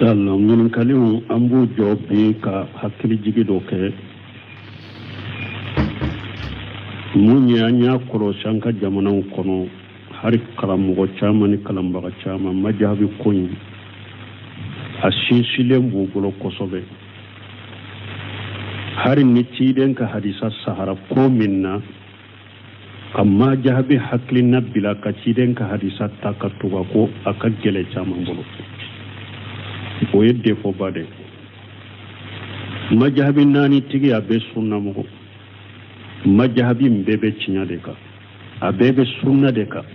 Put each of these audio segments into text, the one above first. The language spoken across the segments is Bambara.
Inshallah, ɲininkaliw, an b'u jɔ bi ka hakilijigi dɔ kɛ. Mun ye, an y'a kɔlɔsi an ka jamanaw kɔnɔ, hali karamɔgɔ caman ni kalanbaga caman, majahabi ko in a sinsinlen b'u bolo kosɛbɛ. Hali ni ciden ka hadisa sahara ko min na, ka majahabi hakilina bila ka ciden ka hadisa ta ka tugu a kɔ, a ka gɛlɛ caman bolo. O ye defoba de. Majahabi naani tigi, a bɛ sunna mɔgɔ. Majahabi in bɛɛ bɛ tiɲɛ de kan, a bɛɛ bɛ sunna de kan,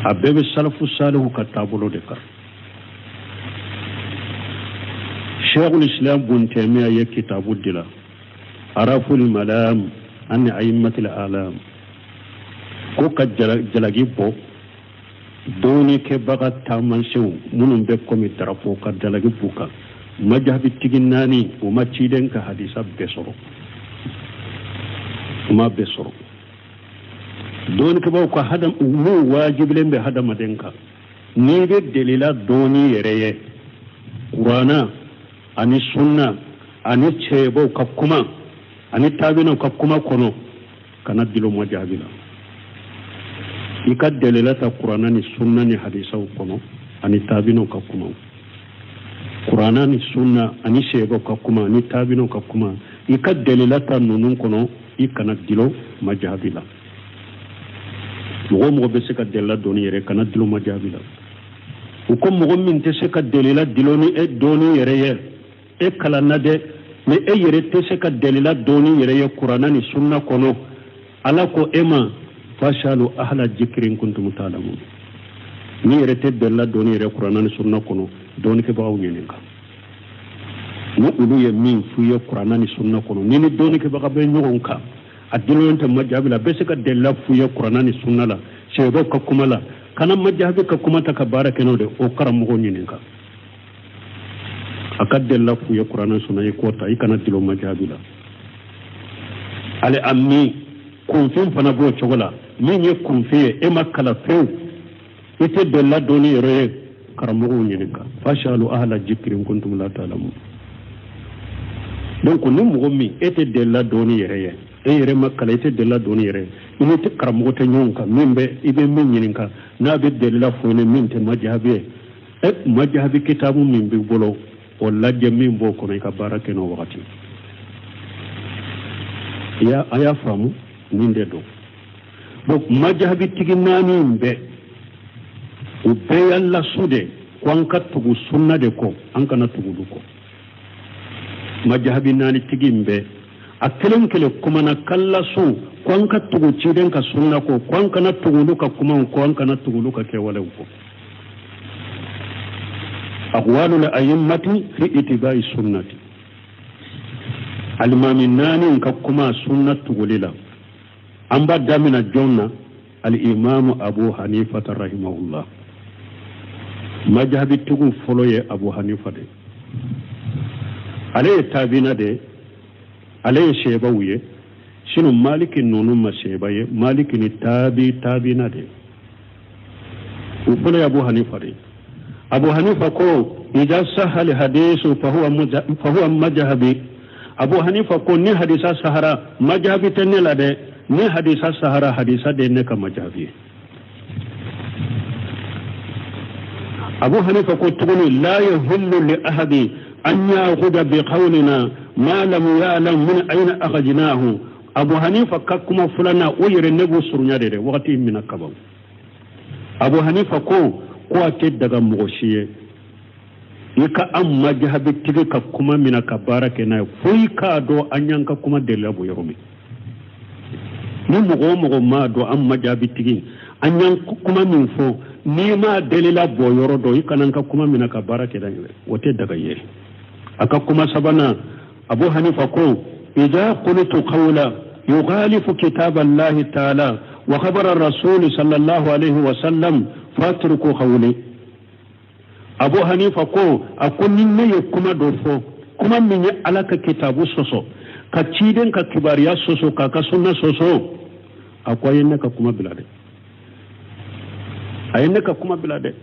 a bɛɛ bɛ salafu salihu ka taabolo de kan. Sheikhul Islam Bun Taymiya ye kitabu dila, Araful Malam an Aimmatil Alam, ko ka jalaki bɔ dɔnnikɛbaga taamasiyɛnw minnu bɛ komi darapo, ka jalaki b'u kan. Majahabi tigi naani, u ma ciden ka hadisa bɛɛ sɔrɔ, u ma bɛɛ sɔrɔ. Dɔnnikɛbaaw ka hadam mun wajibilen bɛ hadamaden kan, n'i bɛ delila dɔnni yɛrɛ ye, Kuranna ani sunna ani cɛbaw ka kuma ani taabinaw ka kuma kɔnɔ, kana dilo majahabi la. I ka delila ta Kuranna ni sunna ni hadisaw kɔnɔ ani taabinaw ka kumaw. Kuranna ni sunna ani seebaw ka kuma ani taabinaw ka kuma, i ka delila ta ninnu kɔnɔ, i kana dilo majahabi la. Mɔgɔ o mɔgɔ bɛ se ka delila dɔnni yɛrɛ, kana dilo majahabi la. U ko mɔgɔ min tɛ se ka delila dilo ni e dɔnni yɛrɛ ye, e kalanna dɛ, mais e yɛrɛ tɛ se ka delila dɔnni yɛrɛ ye Kuranna ni sunna kɔnɔ, Ala ko e ma: fasalu ahla jikiri in kuntum talamun. N'i yɛrɛ tɛ delila dɔnni yɛrɛ Kuranna ni sunna kɔnɔ, dɔnnikɛbagaw ɲininka. Ni olu ye min f'u ye Kuranna ni sunna kɔnɔ, ni ni dɔnnikɛbaga bɛ ɲɔgɔn kan, a delilen tɛ majahabi la, a bɛ se ka delila f'u ye Kuranna ni sunna la, seebaw ka kuma la, kana majahabi ka kuma ta ka baara kɛ n'o de. O karamɔgɔ ɲininka, a ka delila f'u ye Kuranna sunna, i k'o ta, i kana dilo majahabi la. Ale ami kunfin fana b'o cogo la. Min ye kunfin ye, e ma kalan fewu, i tɛ delila dɔnni yɛrɛ ye, karamɔgɔw ɲininka. Fasalu ahla jikiri in kuntum la talamun. Donc ni mɔgɔ min e tɛ delila dɔnni yɛrɛ ye, e yɛrɛ ma kalan, i tɛ delila dɔnni yɛrɛ ye, i ni karamɔgɔ tɛ ɲɔgɔn kan min bɛ i bɛ min ɲininka n'a bɛ delila fɔ ni min tɛ majahabi ye, e majahabi kitabu min b'i bolo, o lajɛ, min b'o kɔnɔ, i ka baara kɛ n'o wagati. A y'a faamu, nin de don. Donc majahabi tigi naani in bɛɛ, u bɛɛ y'a lasu de ko an ka tugu sunna de kɔ, an kana tugu olu kɔ. Majahabi naani tigi in bɛɛ, a kelen kelen kumana ka lasu ko an ka tugu ciden ka sunna kɔ, ko an kana tugu olu ka kumaw kɔ, an kana tugu olu ka kɛwalew kɔ. Aqwalul a'immati fi itibai sunnati, alimami naani ka kuma sunna tuguli la. An b'a damina jɔn na? Alimamu Abu Hanifata rahimahullah. Majahabi tigiw fɔlɔ ye Abu Hanifa de. Ale ye tabina de, ale ye sebaw ye. Sinon Maliki ninnu ma seba ye, Maliki ni tabi tabina de. U fɔlɔ ye Abu Hanifa de. Abu Hanifa ko: ida sahal hadisu fahuwa majahabi. Abu Hanifa ko ni hadisa sahara, majahabi tɛ ne la dɛ. Ni hadisa sahara, hadisa de ye ne ka majahabi ye. Abu Hanifa ko tuguni: la yahillu li ahadi an ya'khudha bi qawlina ma lam ya'lam min ayna akhadnahu. Abu Hanifa ka kuma filanan, o yɛrɛ ne b'o surunya de dɛ wagati min na kaban. Abu Hanifa ko a tɛ daga mɔgɔ si ye i ka an majahabi tigi ka kuma mina ka baara kɛ n'a ye, fo i k'a dɔn an y'an ka kuma delila bɔ yɔrɔ min. Ni mɔgɔ o mɔgɔ m'a dɔn an majahabi tigi, an y'an kuma min fɔ, n'i m'a delila bɔ yɔrɔ dɔn, i kana an ka kuma mina ka baara kɛ n'a ye, o tɛ daga ye. A ka kuma sabanan, Abu Hanifa ko: idha qultu qawla yukhalifu kitab Allahi ta'ala wa khabara rasuli sallallahu alaihi wa sallam, fatruku qawli. Abu Hanifa ko, a ko ni ne ye kuma dɔ fɔ, kuma min ye Ala ka kitabu sɔsɔ, ka ciden ka kibaruya sɔsɔ, k'a ka sunna sɔsɔ, a ko a ye ne ka kuma bila dɛ, a ye ne ka kuma bila dɛ.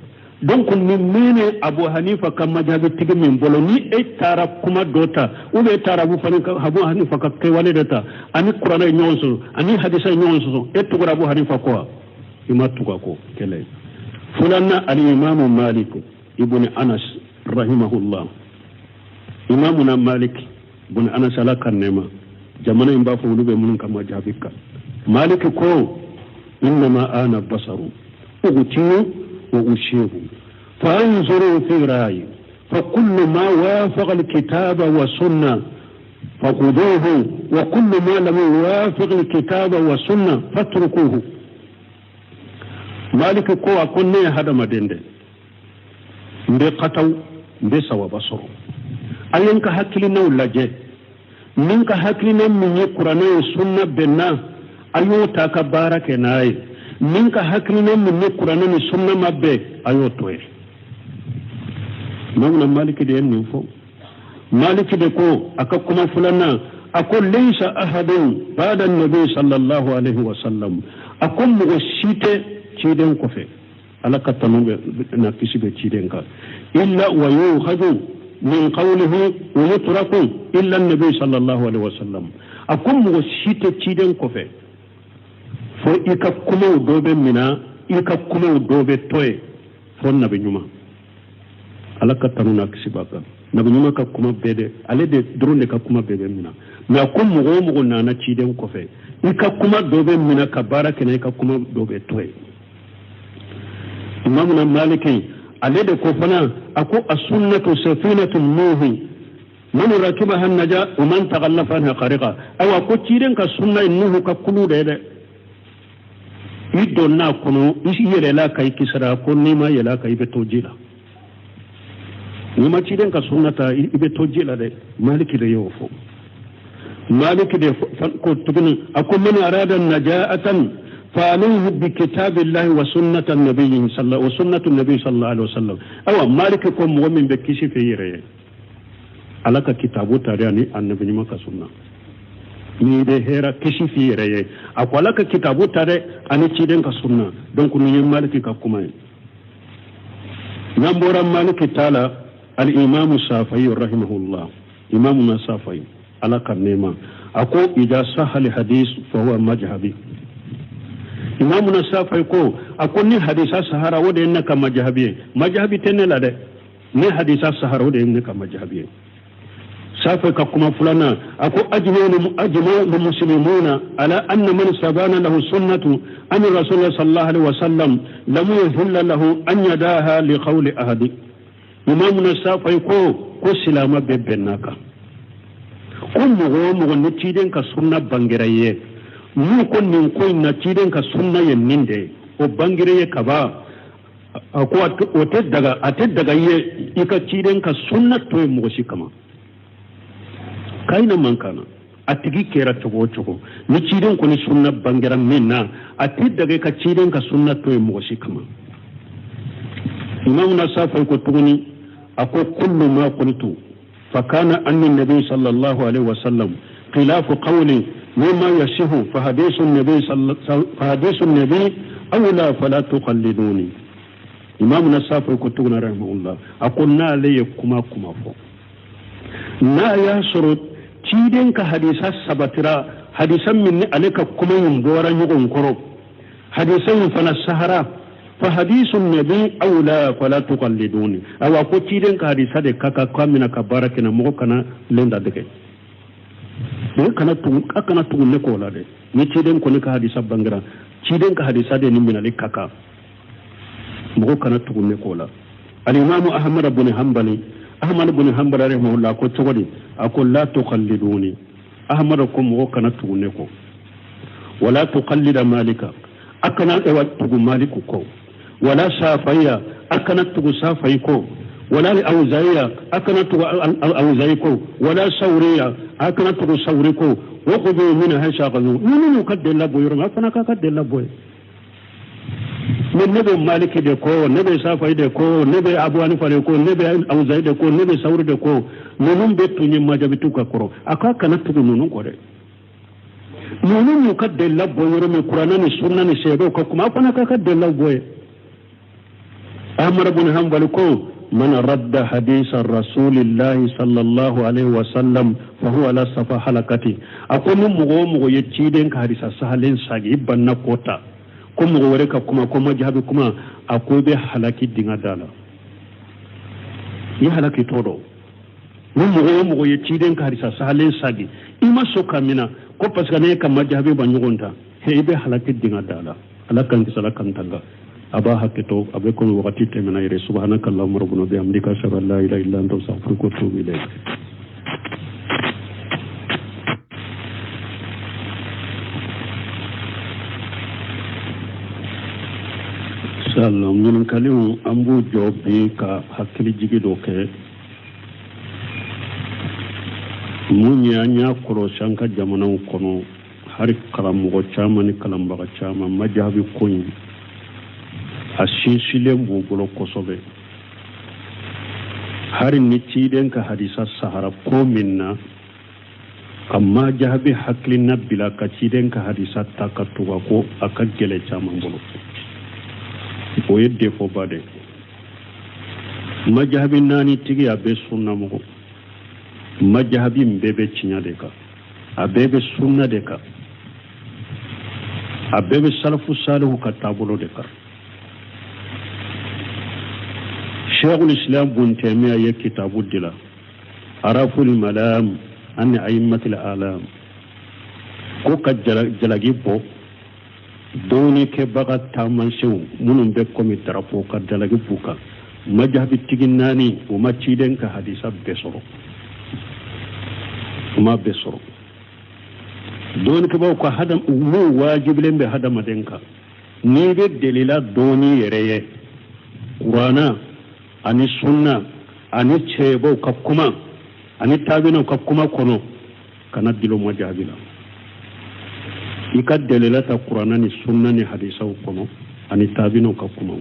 Donc nin mɛnnen Abu Hanifa ka majahabitigi min bolo, ni e taara kuma dɔ ta ou bien e taara Abu Hanifa ka kɛwale dɔ ta, ani kuranɛ ye ɲɔgɔn sɔsɔ, ani hadisa ye ɲɔgɔn sɔsɔ, e tugura Abu Hanifa kɔ wa? I ma tugu a kɔ. Kelen filanan, alimamu Malik ibn Anas rahimahullah, imamuna Malik ibn Anas, Ala ka nɛɛma jamana in b'a fɔ olu bɛ minnu ka majahabi kan. Malik ko innama ana basaru ugtiyu wa ushibu fa anzuru fi rayi fa kullu ma wafaqa alkitaba wa sunna fakhuduhu wa kullu ma lam yuwafiq alkitaba wa sunna fatrukuhu. Malik ko a ko ne ye hadamaden de, n bɛ kataw, n bɛ sawaba sɔrɔ. A ye n ka hakilinaw lajɛ, min ka hakilina min ye kuranɛ ye sunna bɛnna, a y'o ta ka baara kɛ n'a ye. Min ka hakilina min ni kuranɛ ni sunna ma bɛn, a y'o to yen. Imamuna Maliki de ye nin fɔ. Maliki de ko a ka kuma filanan, a ko laysa ahadun ba'da nabi sallallahu alaihi wa sallam, a ko mɔgɔ si tɛ ciden kɔfɛ, Ala ka tanu bɛ na kisi bɛ ciden kan, illa wa yukhadu min qawlihi wa yutraku illa nabi sallallahu alaihi wa sallam. A ko mɔgɔ si tɛ ciden kɔfɛ fo i ka kumaw dɔ bɛ mina, i ka kumaw dɔ bɛ to yen, fo nabi ɲuman, Ala ka tanu n'a kisi b'a kan. Nabi ɲuman ka kuma bɛɛ de, ale de dɔrɔn de ka kuma bɛɛ bɛ mina. Mais a ko mɔgɔ o mɔgɔ nana ciden kɔfɛ, i ka kuma dɔ bɛ mina ka baara kɛ, i ka kuma dɔ bɛ to yen. Imamuna Maliki ale de ko fana, a ko asunnatu safinatu nuhi man rakibaha naja wa man taghallafa anha ghariqa. Ayiwa, ko ciden ka sunna ye Nuhu ka kulu de ye dɛ. I donna a kɔnɔ, i yɛlɛla ka i kisira, ko n'i ma yɛlɛ a kan, i bɛ to ji la. N'i ma ciden ka sunna ta, i bɛ to ji la dɛ. Maliki de y'o fɔ. Maliki de ko tuguni, a ko man arada najatan fa alayhi bi kitabillahi wa sunnati nabiyyi wa sunnati nabi sallallahu alaihi wasallam. Ayiwa, Maliki ko mɔgɔ min bɛ kisi fɛ i yɛrɛ ye, Ala ka kitabu ta ani annabi ɲuman ka sunna. N'i bɛ hɛrɛ kisi f'i yɛrɛ ye, a ko Ala ka kitabu ta dɛ ani ciden ka sunna. Donc nin ye Maliki ka kuma ye. N'an bɔra Maliki ta la, al-imamu Safayi rahimahullah, imamu na Safayi, Ala ka nɛɛma, a ko ida sahal hadis fa huwa majhabi. Imamu na Safayi ko, a ko ni hadisa sahara, o de ye ne ka majahabi ye. Majahabi tɛ ne la dɛ. Ni hadisa sahara, o de ye ne ka majahabi ye. Safayi ka kuma filanan, a ko ajma'u muslimuna ala anna man sabana lahu sunnatu an rasulullah sallallahu alaihi wasallam lam yuhilla lahu an yadaha li qawli ahadi. Imamu na Safayi ko silama bɛɛ bɛnna kan ko mɔgɔ o mɔgɔ ni ciden ka sunna bangera ye, n'u ko nin ko in na ciden ka sunna ye nin de ye, o bangera ye kaban, a ko o tɛ daga, a tɛ daga ye i ka ciden ka sunna to yen mɔgɔ si kama. Kayina man kana a tigi kɛra cogo o cogo, ni ciden kɔni sunna bangera min na, a tɛ daga i ka ciden ka sunna to yen mɔgɔ si kama. Imamu na Safayi ko tuguni, a ko kullu ma qultu fa kana anni nabi sallallahu alaihi wasallam khilafu qawli mimma yasihu fa hadisu nabi fa hadisu nabi awla fala tuqalliduni. Imamu na Safayi ko tuguni rahimahullah, a ko n'ale ye kuma kuma fɔ, n'a y'a sɔrɔ ciden ka hadisa sabatira, hadisa min ni ale ka kuma in bɔra ɲɔgɔn kɔrɔ, hadisa in fana sahara, fa hadisu nabi awla fala tuqalliduni. Awa, ko ciden ka hadisa de ka kan k'a mina ka baara kɛ na, mɔgɔ kana lenda dɛgɛ ne kana tugu, a kana tugu ne k'o la dɛ. Ni ciden kɔni ka hadisa bangera, ciden ka hadisa de ni minali ka kan, mɔgɔ kana tugu ne k'o la. Alimamu Ahmad bin Hanbali, Ahmad bin Hanbali rahimahullah ko cogo di? A ko la tuqalliduni. Ahmad ko mɔgɔ kana tugu ne kɔ. Wala tuqallida Malika, a kana ewa tugu Maliku kɔ. Wala Safaiya, a kana tugu Safai kɔ. Wala Awzaiya, a kana tugu Awzai kɔ. Wala Sauriya, a kana tugu Sauri kɔ. Wa khudhu min haythu akhadhu, ninnu ka delila bɔ yɔrɔ min, a fana k'a ka delila bɔ yen. Mais ne bɛ Maliki de kɔ, ne bɛ Safai de kɔ, ne bɛ Abu Hanifa de kɔ, ne bɛ Awzayi de kɔ, ne bɛ Sawuri de kɔ, ninnu bɛɛ tun ye majabitiw ka kɔrɔ. A k'a kana tugu ninnu kɔ dɛ. Ninnu y'u ka delila bɔ yɔrɔ min, kuranɛ ni sunna ni sɛbɛw ka kuma, a fana k'a ka delilaw bɔ yen. Ahmad bin Hanbali ko man radda hadisa rasulillahi sallallahu alaihi wasallam fa huwa ala safa halakati. A ko ni mɔgɔ o mɔgɔ ye ciden ka hadisa sahalen sagi, i banna k'o ta ko mɔgɔ wɛrɛ ka kuma, ko majahabi kuma, a ko i bɛ halaki dinga da la, i halaki tɔ dɔn. Ni mɔgɔ o mɔgɔ ye ciden ka hadisa sahalen sagi, i ma sɔn ka mina ko parce que ne ka majahabi ba ɲɔgɔn ta, he, i bɛ halaki dinga da la. Ala k'an kisi, Ala k'an tanga. A b'a hakɛto, a bɛ komi wagati tɛmɛna yɛrɛ. Subhanaka allahumma rabbana bihamdika, ashhadu an la ilaha illa anta, astaghfiruka wa atubu ilayk. Inshallah, ɲininkaliw an b'u jɔ bi ka hakilijigi dɔ kɛ. Mun ye, an y'a kɔlɔsi an ka jamanaw kɔnɔ, hali karamɔgɔ caman ni kalanbaga caman, majahabi ko in a sinsinlen b'u bolo kosɛbɛ. Hali ni ciden ka hadisa sahara ko min na, ka majahabi hakilina bila ka ciden ka hadisa ta ka tugu a kɔ, a ka gɛlɛ caman bolo. O ye defoba de ye. Majahabi naani tigi, a bɛ sunna mɔgɔ, majahabi in bɛɛ bɛ tiɲɛ de kan, a bɛɛ bɛ sunna de kan, a bɛɛ bɛ salafu salihu ka taabolo de kan. Sheikhul Islam Bun Taymiya ye kitabu dila, Araful Malam an A'immatil Alam, ko ka jalaki bɔ dɔnnikɛbaga taamasiyɛnw minnu bɛ komi darapo, ka jalaki b'u kan. Majahabi tigi naani, u ma ciden ka hadisa bɛɛ sɔrɔ, u ma bɛɛ sɔrɔ. Dɔnnikɛbaaw ka hadam mun wajibilen bɛ hadamaden kan, n'i bɛ delila dɔnni yɛrɛ ye, Kuranna ani sunna ani cɛbaw ka kuma ani taabinaw ka kuma kɔnɔ, kana dilo majahabi la. I ka delila ta Kuranna ni sunna ni hadisaw kɔnɔ ani taabinaw ka kumaw.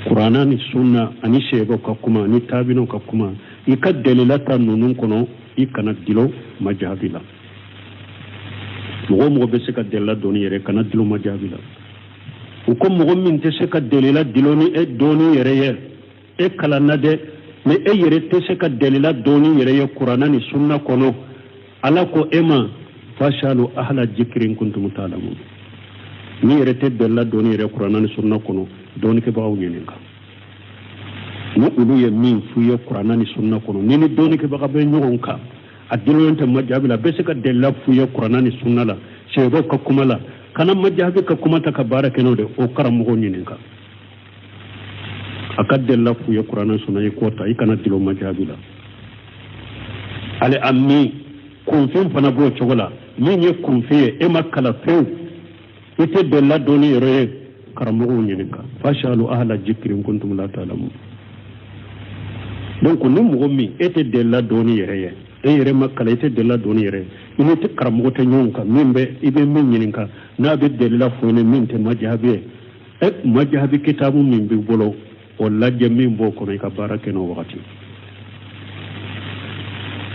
Kuranna ni sunna ani seebaw ka kuma ani taabinaw ka kuma, i ka delila ta ninnu kɔnɔ, i kana dilo majahabi la. Mɔgɔ o mɔgɔ bɛ se ka delila dɔnni yɛrɛ, kana dilo majahabi la. U ko mɔgɔ min tɛ se ka delila dilo ni e dɔnni yɛrɛ ye, e kalanna dɛ, mais e yɛrɛ tɛ se ka delila dɔnni yɛrɛ ye Kuranna ni sunna kɔnɔ, Ala ko e ma fasalu ahla jikiri in kuntum ta'lamun. N'i yɛrɛ tɛ delila dɔnni yɛrɛ Kuranna ni sunna kɔnɔ, dɔnnikɛbagaw ɲininka ni olu ye min f'u ye Kuranna ni sunna kɔnɔ. Ni ni dɔnnikɛbaga bɛ ɲɔgɔn kan, a delilen tɛ majahabi la, a bɛ se ka delila f'u ye Kuranna ni sunna la, seebaw ka kuma la, kana majahabi ka kuma ta ka baara kɛ n'o de, o karamɔgɔw ɲininka a ka delila f'u ye Kuranna sunna, i k'o ta, i kana dilo majahabi la. Ale ami kunfin fana b'o cogo la. Min ye kunfin ye, e ma kalan fewu, i tɛ delila dɔnni yɛrɛ ye, karamɔgɔw ɲininka, fasalu ahla jikiri in kuntum la ta'lamun. Donc ni mɔgɔ min e tɛ delila dɔnni yɛrɛ ye, e yɛrɛ ma kalan, i tɛ delila dɔnni yɛrɛ ye, i ni tɛ karamɔgɔ tɛ ɲɔgɔn kan min bɛ i bɛ min ɲininka n'a bɛ delila fɔ ni min tɛ majahabi ye, e majahabi kitabu min b'i bolo, o lajɛ, min b'o kɔnɔ, i ka baara kɛ n'o wagati.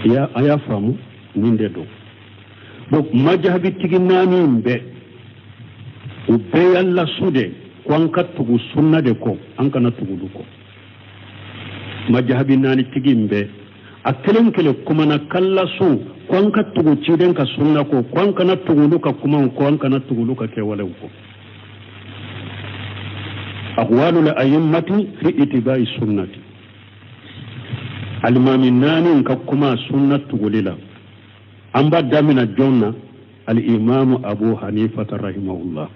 A y'a faamu nin de don. Donc majahabi tigi naani in bɛɛ, u bɛɛ y'a lasu de ko an ka tugu sunna de kɔ, an kana tugu olu kɔ. Majahabi naani tigi in bɛɛ, a kelen kelen kumana ka lasu ko an ka tugu ciden ka sunna kɔ, ko an kana tugu olu ka kumaw kɔ, an kana tugu olu ka kɛwalew kɔ. Aqwalul a'immati fi itibai sunnati, alimami naani ka kuma sunna tuguli la. An b'a damina jɔn na? Alimamu Abu Hanifata rahimahullah.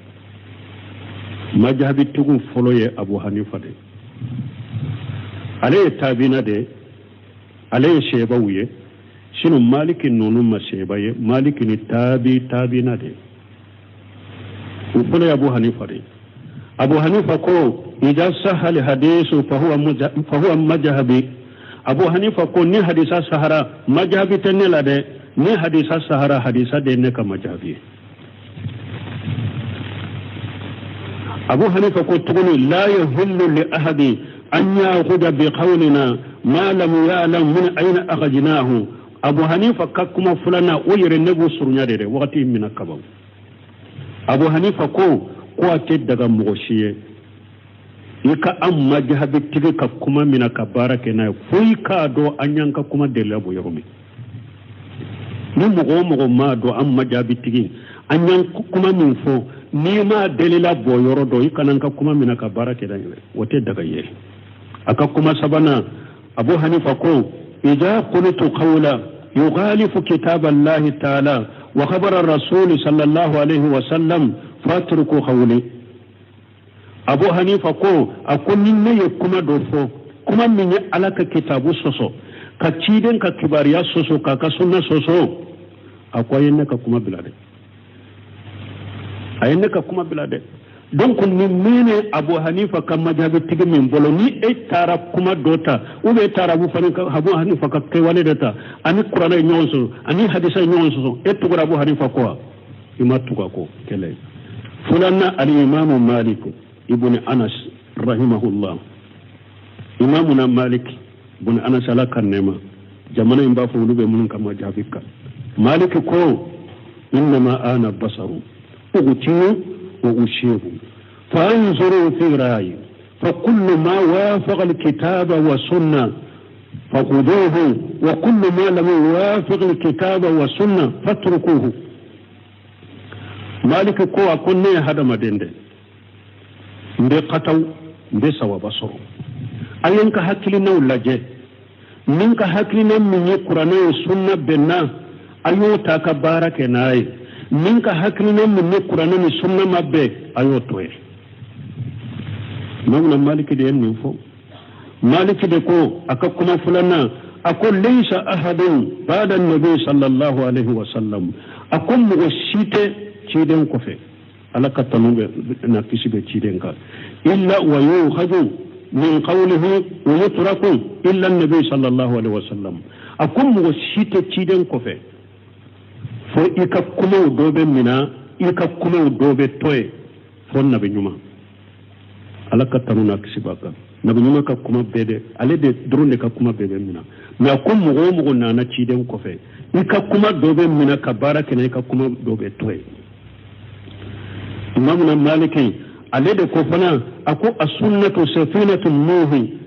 Majahabi tigiw fɔlɔ ye Abu Hanifa de. Ale ye tabina de, ale ye sebaw ye. Sinon Maliki ninnu ma seba ye, Maliki ni tabi tabina de. O fɔlɔ ye Abu Hanifa de. Abu Hanifa ko ida sahal hadisu fahuwa majahabi. Abu Hanifa ko ni hadisa sahara, majahabi tɛ ne la dɛ, ni hadisa sahara, hadisa de ye ne ka majahabi ye. Abu Hanifa ko tuguni la yahillu li ahadi an ya'khudha bi qawlina ma lam ya'lam min ayna akhadnahu. Abu Hanifa ka kuma filanan, o yɛrɛ ne b'o surunya de dɛ wagati min na kaban. Abu Hanifa ko a tɛ daga mɔgɔ si ye. I ka an majahabitigi ka kuma mina ka baara kɛ n'a ye fo i k'a dɔn an y'an ka kuma delila bɔ yɔrɔ min. Ni mɔgɔ o mɔgɔ m'a dɔn an majahabitigi an y'an kuma min fɔ, n'i m'a delila bɔ yɔrɔ dɔn, i kana an ka kuma mina ka baara kɛ n'a ye, o tɛ daga ye. A ka kuma sabanan, Abu Hanifa ko: idha qultu qawla yukhalifu kitaba Allahi ta'ala wa khabara rasuli sallallahu alaihi wa sallam fatruku qawli. Abu Hanifa ko, a ko ni ne ye kuma dɔ fɔ, kuma min ye Ala ka kitabu sɔsɔ, ka ciden ka kibaruya sɔsɔ, k'a ka sunna sɔsɔ, a ko a ye ne ka kuma bila dɛ, a ye ne ka kuma bila dɛ. Donc ni min ye Abu Hanifa ka majahabitigi min bolo, ni e taara kuma dɔ ta ou bien e taara Abu Hanifa ka kɛwale dɔ ta, ani kuranɛ ye ɲɔgɔn sɔsɔ, ani hadisa ye ɲɔgɔn sɔsɔ, e tugura Abu Hanifa kɔ wa? I ma tugu a kɔ. Kɛlɛ filanan, alimamu Malik ibn Anas rahimahullah. Imamuna Malik ibn Anas, Ala ka nɛɛma jamana in b'a fɔ olu bɛ minnu ka majahabi kan. Malik ko: innama ana basaru ugtiyu wa ushibu fanzuru fi rayi fa kullu ma wafaqa alkitaba wa sunna fakhuduhu wa kullu ma lam yuwafiq alkitaba wa sunna fatrukuhu. Maliki ko, a ko ne ye hadamaden de, n bɛ kataw, n bɛ sawaba sɔrɔ. A ye n ka hakilinaw lajɛ, min ka hakilina min ye kuranɛ ye sunna bɛnna, a y'o ta ka baara kɛ n'a ye. Min ka hakilina min ni kuranɛ ni sunna ma bɛn, a y'o to yen. Imamuna Maliki de ye nin fɔ. Maliki de ko a ka kuma filanan, a ko laysa ahadun ba'da nabi sallallahu alaihi wa sallam, a ko mɔgɔ si tɛ ciden kɔfɛ, Ala ka tanu bɛ na kisi bɛ ciden kan, illa wa yukhadu min qawlihi wa yutraku illa nabi sallallahu alaihi wa sallam. A ko mɔgɔ si tɛ ciden kɔfɛ fo i ka kumaw dɔ bɛ mina, i ka kumaw dɔ bɛ to yen, fo nabi ɲuman, Ala ka tanu n'a kisi b'a kan. Nabi ɲuman ka kuma bɛɛ de, ale de dɔrɔn de ka kuma bɛɛ bɛ mina. Mais a ko mɔgɔ o mɔgɔ nana ciden kɔfɛ, i ka kuma dɔ bɛ mina ka baara kɛ, i ka kuma dɔ bɛ to yen. Imamuna Maliki ale de ko fana, a ko asunnatu safinatu nuhi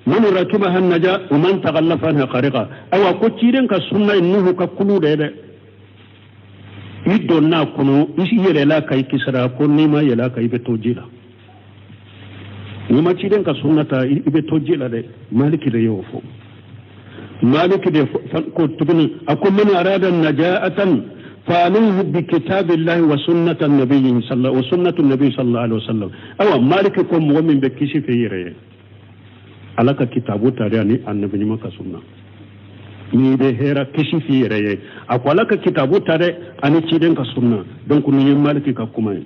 man rakibaha naja wa man taghallafa anha ghariqa. Ayiwa, ko ciden ka sunna ye Nuhu ka kulu de ye dɛ. I donna a kɔnɔ, i yɛlɛla ka i kisira, ko n'i ma yɛlɛ a kan, i bɛ to ji la. N'i ma ciden ka sunna ta, i bɛ to ji la dɛ. Maliki de y'o fɔ. Maliki de ko tuguni, a ko man arada najatan fa alayhi bi kitabillahi wa sunnati nabiyyi wa sunnati nabi sallallahu alaihi wasallam. Ayiwa, Maliki ko mɔgɔ min bɛ kisi fɛ i yɛrɛ ye, Ala ka kitabu ta ani annabi ɲuman ka sunna. N'i bɛ hɛrɛ kisi f'i yɛrɛ ye, a ko Ala ka kitabu ta dɛ ani ciden ka sunna. Donc nin ye Maliki ka kuma ye.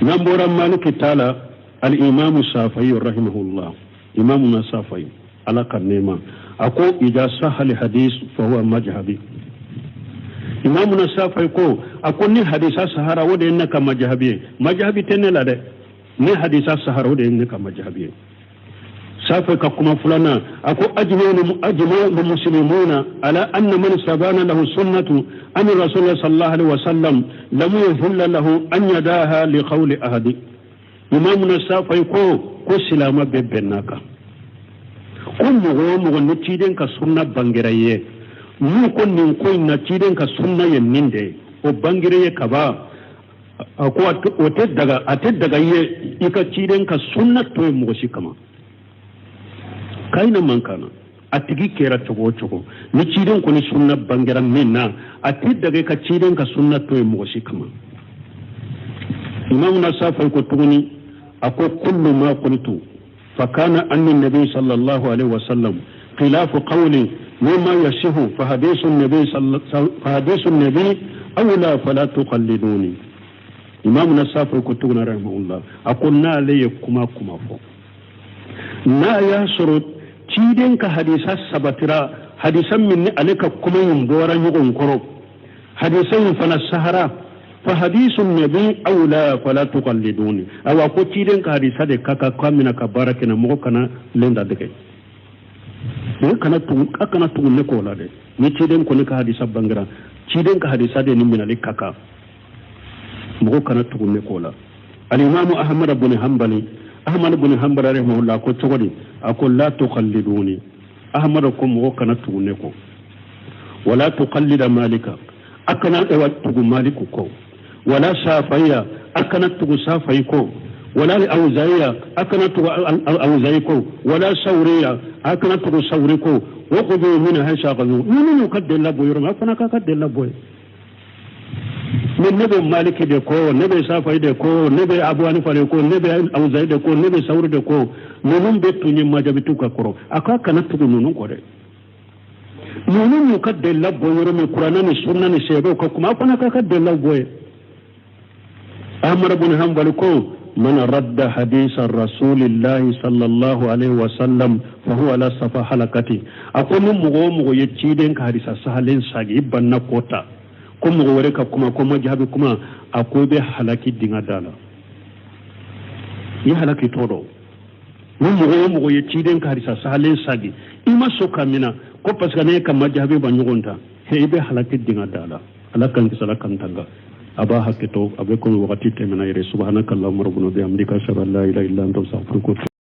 N'an bɔra Maliki ta la, al-imamu Safayi rahimahullah, imamu na Safayi, Ala ka nɛɛma, a ko idha sahha al hadis fa huwa majhabi. Imamu na Safayi ko, a ko ni hadisa sahara, o de ye ne ka majahabi ye. Majahabi tɛ ne la dɛ. Ni hadisa sahara, o de ye ne ka majahabi ye. Safa ka kuma filanan, a ko ajma'u muslimuna ala anna man sabana lahu sunnatu an rasulullah sallallahu alaihi wasallam lam yuhilla lahu an yadaha li qawli ahadi. Imamuna Safa ko silama bɛɛ bɛnna kan ko mɔgɔ o mɔgɔ ni ciden ka sunna bangera ye, n'u ko nin ko in na ciden ka sunna ye nin de ye, o bangere ye kaban, a ko o tɛ daga, a tɛ daga ye i ka ciden ka sunna to yen mɔgɔ si kama, kayina man kana a tigi kɛra cogo o cogo. Ni ciden kɔni sunna bangera min na, a tɛ daga i ka ciden ka sunna to yen mɔgɔ si kama. Imamu na Safa ko tuguni, a ko kullu ma qultu fa kana anni nabi sallallahu alaihi wasallam khilafu qawli mimma yasihu fa hadisu nabi awla fala tuqalliduni. Imamu na Safa ko tuguni rahimahullah, a ko n'ale ye kuma kuma fɔ, n'a y'a sɔrɔ ciden ka hadisa sabatira, hadisa min ni ale ka kuma in bɔra ɲɔgɔn kɔrɔ, hadisa in fana sahara, fa hadisu nabi awla fala tuqalliduni. Awa, ko ciden ka hadisa de ka kan k'a mina ka baara kɛ na, mɔgɔ kana lenda dɛgɛ ne kana tugu, a kana tugu ne k'o la dɛ. Ni ciden kɔni ka hadisa bangera, ciden ka hadisa de ni minali ka kan, mɔgɔ kana tugu ne k'o la. Alimamu Ahmad bin Hanbali Ahmad bin Hanbal rahimahullah ko cogo di? A ko la tuqalliduni, Ahmad ko mɔgɔ kana tugu ne kɔ, wala tuqallida Malika, a kana ewa tugu Maliku kɔ, wala Safaiya, a kana tugu Safai kɔ, wala Awzaiya, a kana tugu Awzai kɔ, wala Sauriya, a kana tugu Sauri kɔ. Wa khudhu min haythu akhadhu, ninnu y'u ka delila bɔ yɔrɔ min, a fana k'a ka delila bɔ yen. Ni ne bɛ Maliki de kɔ, ne bɛ Safai de kɔ, ne bɛ Abu Hanifa de kɔ, ne bɛ Awzayi de kɔ, ne bɛ Sawuri de kɔ, ninnu bɛɛ tun ye majabitiw ka kɔrɔ. A k'a kana tugu ninnu kɔ dɛ. Ninnu y'u ka delila bɔ yɔrɔ min, Kuranɛ ni sunna ni sahabaw ka kuma, a fana k'a ka delilaw bɔ yen. Ahmad bin Hanbal ko man radda hadisa rasulillahi sallallahu alaihi wasallam fa huwa ala safa halakati. A ko ni mɔgɔ o mɔgɔ ye ciden ka hadisa sahalen sagi, i banna k'o ta ko mɔgɔ wɛrɛ ka kuma, ko majahabi kuma, a ko i bɛ halaki dinga da la, i halaki tɔ dɔn. Ni mɔgɔ o mɔgɔ ye ciden ka hadisa sahalen sagi, i ma sɔn ka mina ko parce que ne ka majahabi ba ɲɔgɔn ta, i bɛ halaki dinga da la. Ala k'an kisi, Ala k'an tanga. A b'a hakɛ to, a bɛ komi wagati tɛmɛna yɛrɛ. Subhanaka allahumma rabbana bihamdika, ashhadu an la ilaha illa anta, astaghfiruka.